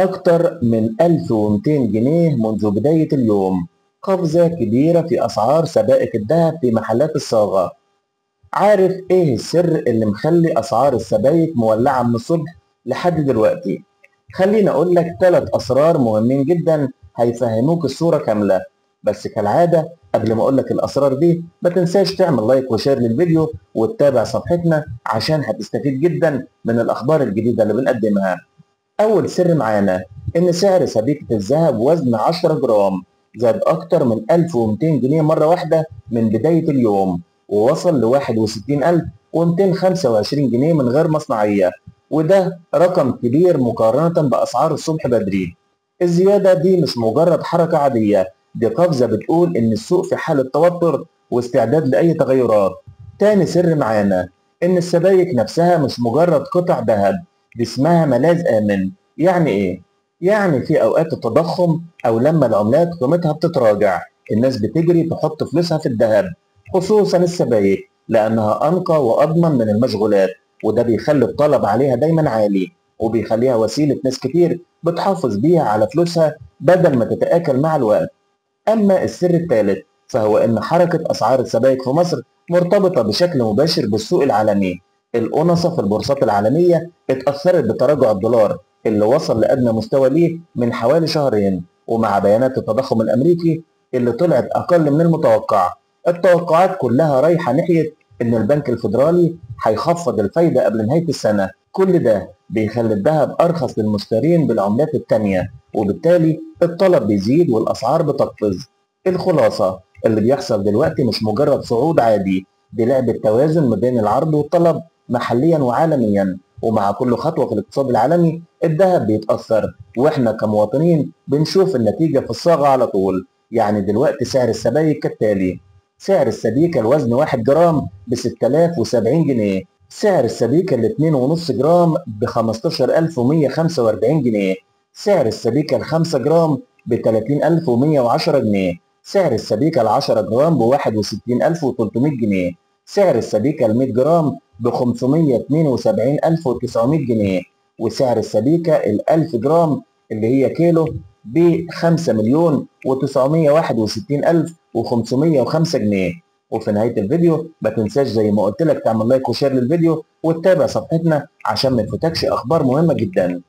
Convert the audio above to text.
أكتر من 1200 جنيه منذ بداية اليوم، قفزة كبيرة في أسعار سبائك الذهب في محلات الصاغة. عارف إيه السر اللي مخلي أسعار السبائك مولعة من الصبح لحد دلوقتي؟ خليني أقول لك 3 أسرار مهمين جدا هيفهموك الصورة كاملة. بس كالعادة قبل ما أقول لك الأسرار دي ما تنساش تعمل like و share للفيديو وتتابع صفحتنا عشان هتستفيد جدا من الأخبار الجديدة اللي بنقدمها. أول سر معانا إن سعر سبيكة الذهب وزن 10 جرام زاد أكتر من 1200 جنيه مرة واحدة من بداية اليوم، ووصل ل 61225 جنيه من غير مصنعية، وده رقم كبير مقارنة بأسعار الصبح بدري. الزيادة دي مش مجرد حركة عادية، دي قفزة بتقول إن السوق في حالة توتر واستعداد لأي تغيرات. تاني سر معانا إن السبائك نفسها مش مجرد قطع ذهب، دي اسمها ملاذ آمن. يعني إيه؟ يعني في أوقات التضخم أو لما العملات قيمتها بتتراجع الناس بتجري تحط فلوسها في الذهب، خصوصا السبائك لأنها أنقى وأضمن من المشغولات، وده بيخلي الطلب عليها دايما عالي وبيخليها وسيلة ناس كتير بتحافظ بيها على فلوسها بدل ما تتآكل مع الوقت. أما السر الثالث فهو إن حركة أسعار السبائك في مصر مرتبطة بشكل مباشر بالسوق العالمي. الأونصة في البورصات العالمية اتأثرت بتراجع الدولار اللي وصل لأدنى مستوى ليه من حوالي شهرين، ومع بيانات التضخم الأمريكي اللي طلعت أقل من المتوقع. التوقعات كلها رايحة ناحية إن البنك الفيدرالي هيخفض الفايدة قبل نهاية السنة. كل ده بيخلي الذهب أرخص للمشترين بالعملات التانية، وبالتالي الطلب بيزيد والأسعار بتقفز. الخلاصة اللي بيحصل دلوقتي مش مجرد صعود عادي، دي لعبة توازن ما بين العرض والطلب محليا وعالميا، ومع كل خطوة في الاقتصاد العالمي الذهب بيتأثر، واحنا كمواطنين بنشوف النتيجة في الصاغة على طول. يعني دلوقتي سعر السبائك كالتالي: سعر السبيكة الوزن 1 جرام ب 6070 جنيه، سعر السبيكة ال 2.5 جرام ب 15145 جنيه، سعر السبيكة ال 5 جرام ب 30110 جنيه، سعر السبيكة ال 10 جرام ب 61300 جنيه، سعر السبيكة ال 100 جرام ب 572900 جنيه، وسعر السبيكة ال 1000 جرام اللي هي كيلو ب 5,961,505 جنيه. وفي نهاية الفيديو ما تنساش زي ما قلت لك تعمل like و share للفيديو وتتابع صفحتنا عشان ما يفوتكش أخبار مهمة جدا.